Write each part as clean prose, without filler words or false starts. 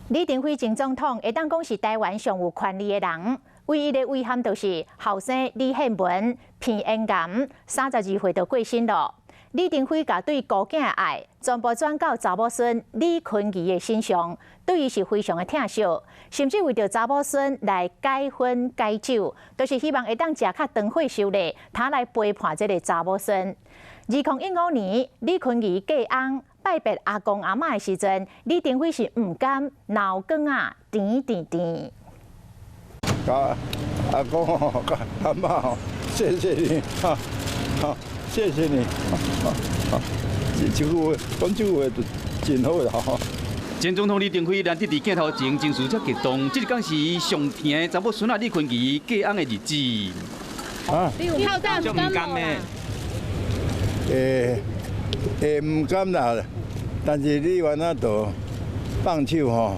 李登輝前總統會當講是台灣上有權力的人，唯一的遺憾就是後生李憲文鼻咽癌32歲就過身咯。李登輝共對姑囝的愛全部轉到查某孫李坤儀的身上，對伊是非常的疼惜，甚至為著查某孫來改婚改酒，都是希望會當食較長歲壽咧，通來陪伴這个查某孫。2015年，李坤儀嫁翁拜別阿公阿嬤的時陣，李登輝是毋甘流眼仔甜甜甜。阿阿公阿嬤，謝謝你，哈，好，謝謝你，好，這句話講這句話就真好啦，吼。前總統李登輝難得佇鏡頭前情緒遮激動，這一工是伊上疼的查某孫仔李坤儀嫁翁的日子。啊，你有毋甘無？會會毋甘啦，但是你原來就放手吼，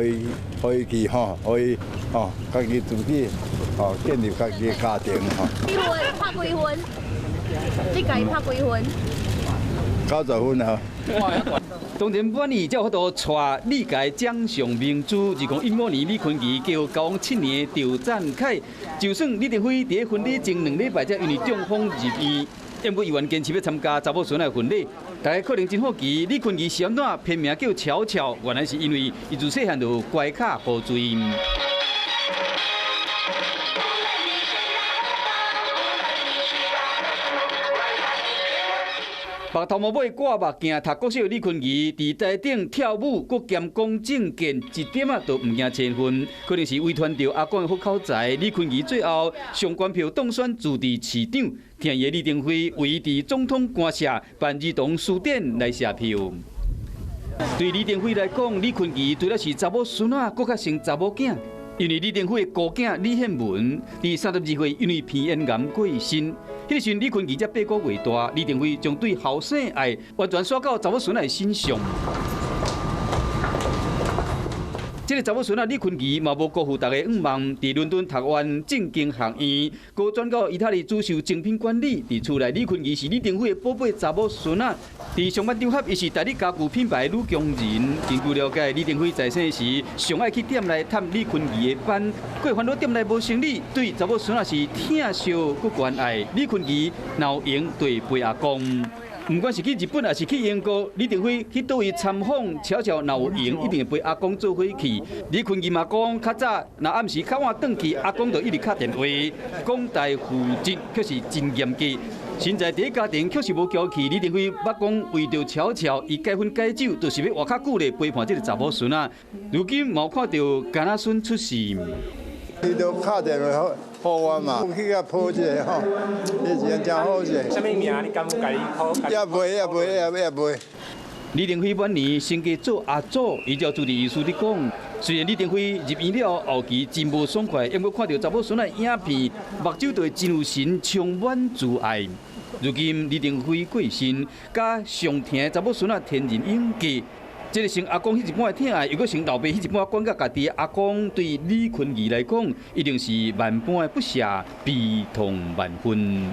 予伊予伊去吼，予伊吼，家己自己吼建立家己的家庭吼。幾分？拍幾分？你共伊拍幾分？90分啊！當然滿意，才有法度帶李家掌上明珠。2015年李坤儀嫁予交往7年的趙贊凱，就算李登輝佇婚禮前2禮拜才因為中風入院，毋過伊猶堅持欲參加查某孫仔的婚禮。大家可能真好奇，李坤儀是按怎偏名叫巧巧，原來是因為伊自細漢就乖巧古錐。目頭毛尾掛目鏡，讀國小的李坤儀，佇台頂跳舞，閣兼講政見，一點仔都毋驚千分。可能是遺傳著阿公的好口才，李坤儀最後上懸票當選自治市長，疼伊的李登輝為伊佇總統官舍辦兒童書展來謝票。對李登輝來講，李坤儀除了是查某孫仔，閣較像查某囝。因為李登輝的姑囝李憲文佇32歲因為鼻咽癌過身，彼個時陣李坤儀才8個月大，李登輝將對後生愛完全徙到查某孫仔的身上。這個查某孫仔李坤儀嘛無辜負大家願望，佇倫敦讀完政經學院，閣轉到意大利主修精品管理。佇厝內，李坤儀是李登輝的寶貝查某孫仔。佇上班場合，伊是代理家具品牌的女強人。根據了解，李登輝在生時上愛去店內探李坤儀的班，過煩惱店內無生理，對查某孫仔是疼惜閣關愛。李坤儀若有閒就會陪阿公。毋管是去日本，抑是去英國，李登輝去佗位參訪，巧巧若有閒，一定會陪阿公做伙去。李坤儀嘛講，較早若暗時較晚轉去，阿公就一直敲電話，講台負責卻是真嚴格。身在佇家庭確實無嬌氣，李登輝捌講為著巧巧，伊改婚改酒，就是欲活較久咧陪伴這个查某孫仔。如今嘛有看著囡仔孫出世。伊都敲電話予我嘛，去共抱一下吼，彼時陣真好勢。啥物名？你敢有共伊抱？也袂，也袂，也也袂。李登輝晚年升格做阿祖，依照主治醫師咧講，雖然李登輝入院了後期真無爽快，毋過看著查某孫仔影片，目睭就會真有神，充滿慈愛。如今李登輝過身，佮上疼的查某孫仔天人永隔。這个承阿公彼一半的疼愛，又閣承老爸彼一半管佮家己的阿公，對李坤儀來講，一定是萬般的不捨，悲痛萬分。